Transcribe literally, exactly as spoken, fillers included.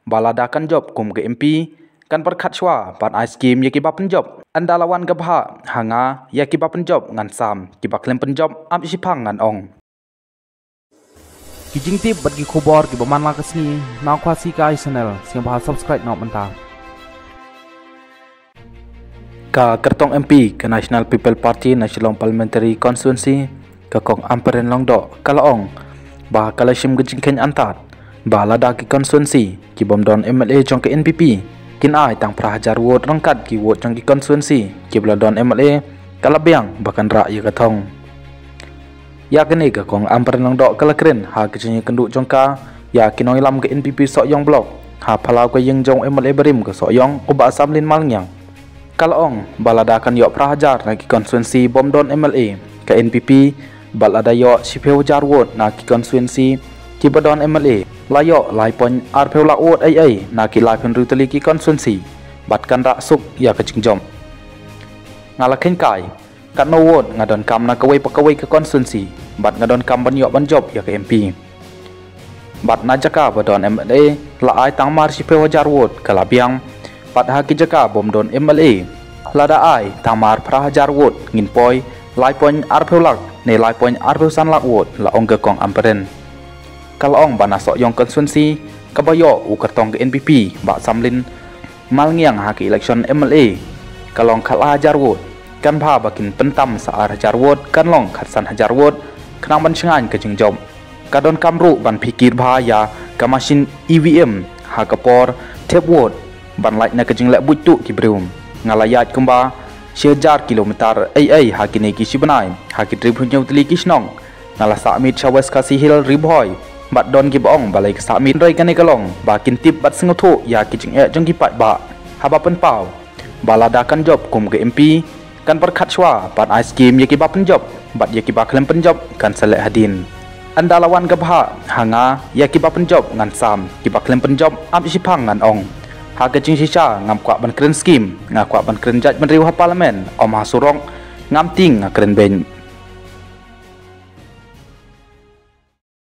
Ba lada kan jop kum ka M P, kan pyrkhat shuwa ban ai skim ïa kiba pynjop. Ynda la wan ka bhah ha nga ïa kiba pynjop ngan sam, kiba khlem pynjop ap shiphang ngan ong. Ki jingtip bad ki khubor kiba man la ka sngi na Khasi Kai Channel, sngewbha subscribe noh mynta. Ka kyrtong M P ka National People Party na Shillong Parliamentary Constituency, ka Kong Ampareen Lyngdoh, ka la ong ba ka la shim ka jingkheiñ antad ba lada ki constituency ki bym don M L A jong ka N P P kin ai tang phra hajar vote ryngkat ki vote jong ki constituency kiba la don M L A, ka la biang ba kan rah ïa ka thong. Ïa kane ka Kong Ampareen Lyngdoh ka la kren ha ka jingïakynduh jong ka ïa ki nongïalam ka N P P Sohiong Block ha phyllaw ka ïing jong u M L A barim ka Sohiong, u Bah Samlin Malngiang. Ka la ong ba lada kan ïoh phra hajar na ki constituency bym don M L A ka N P P, bad lada ïoh shiphew hajar vote na ki constituency kiba don M L A, la ïoh lai point arphew lak vote ei ei na ki laiphew hynriew tylli ki constituency, bad kan rah suk ïa ka jingjop. Nga la kheiñ kai katno vote nga donkam na kawei pa kawei ka constituency, bad nga donkam ban ïoh ban jop ïa ka M P. Bad na jaka ba don M L A la ai tang mar shiphew hajar vote, ka la biang. Bad ha ki jaka bym don M L A, lada ai tang mar phra hajar vote, ngin poi lai point arphew lak ne lai point arphew san lak vote, la ong ka Kong Ampareen. Ka la ong ba na Sohiong constituency, kaba ïoh u kyrtong ka N P P, Bah Samlin Malngiang, ha ka election M L A ka long khatla hajar vote. Kan bha ba kin pyntam sa ar hajar vote, kan long khatsan hajar vote, khnang ban shngaiñ ka jingjop. Ka donkam ruh ban phikir bha ïa ka machine E V M ha ka por thep vote, ban lait na ka jingleh buit tuh ki briew. Nga la ïaid kumba shi hajar kilometer ei ei ha kine ki shi bnai, ha ki hynriew tylli ki shnong. Nga la sah miet sha West Khasi Hills, Ri Bhoi, bad don kiba ong balei ka sah miet, hynrei kane ka long ba kin tip bad sngewthuh ïa ki jingeh jong ki paidbah. Haba pynpaw ba lada kan jop kum ka M P, kan pyrkhat shuwa ban ai skim ïa kiba pynjop, bad ïa kiba khlem pynjop kan sa leh hadien. Ynda la wan ka bhah ha nga ïa kiba pynjop ngan sam, kiba khlem pynjop ap shiphang ngan ong. Ha ka jingshisha ngam kwah ban kren skim, nga kwah ban kren jaitbynriew ha Parliament, ym ha surok, ngam tieng nga kren beiñ.